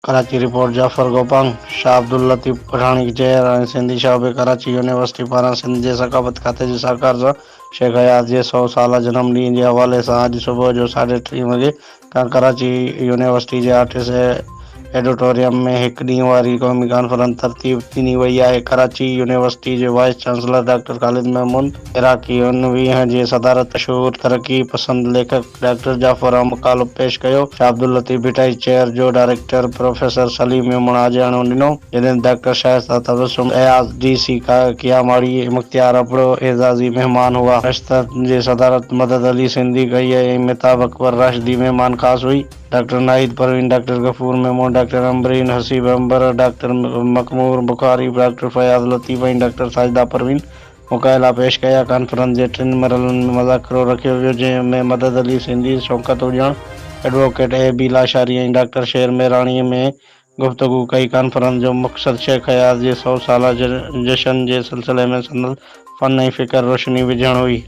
Karachi, report, Jafar Gopang, Shah Abdul Latif پٺاڻي chair ۽ Sindhi شعبي Karachi university پاران سنڌ جي ثقافت کاتي جي سهڪار سان شيخ اياز جي سئو سالا جنم ڏينهن جي حوالي سان اڄ صبح جو ساڍي ٽين وڳي کان ڪراچي يونيورسٽي جي آرٽس ايڊيٽوريم ۾ هڪ ڏينهن واري قومي ڪانفرنس ترتيب ڏني وئي آهي. ڪراچي يونيورسٽي جي vice chancellor doctor Khalid Mahmood Iraqi 19 جي صدارت مشهور ترقي پسند ليکڪ ڊاڪٽر جعفر احمد مقالو پيش ڪيو. شاهه عبداللطيف ڀٽائي چيئر جو ڊائريڪٽر پروفيسر سليم ميمڻ آجياڻو ڏنو، جڏهن ته doctor Shaista Tabassum, Ayaz, D C Kiamari, Mukhtiar Abro اعزازي مهمان هئا. نشست جي صدارت مدد علي سنڌي ڪئي ۽ مهتاب اڪبر راشدي مهمان خاص هئي. Doctor Nahid Parveen, doctor Ghafoor Memon, doctor Ambreen Haseeb Ambar, doctor Makhmoor Bukhari, doctor Fayaz Latif ۽ doctor Sajida Parveen مقالا پيش ڪيا. ڪانفرنس جي ٽن مرحلن ۾ مذاڪرو رکيو ويو، جنهن ۾ Madad Ali Sindhi, Shaukat Ujan, advocate A B Lashari ۽ doctor Sher Mirani ۾ گفتگو ڪئي. ڪانفرنس جو مقصد شيخ اياز جي سئو سالا جشن جي سلسلي ۾ سندس فن ۽ فڪر روشني وجهڻ هئي.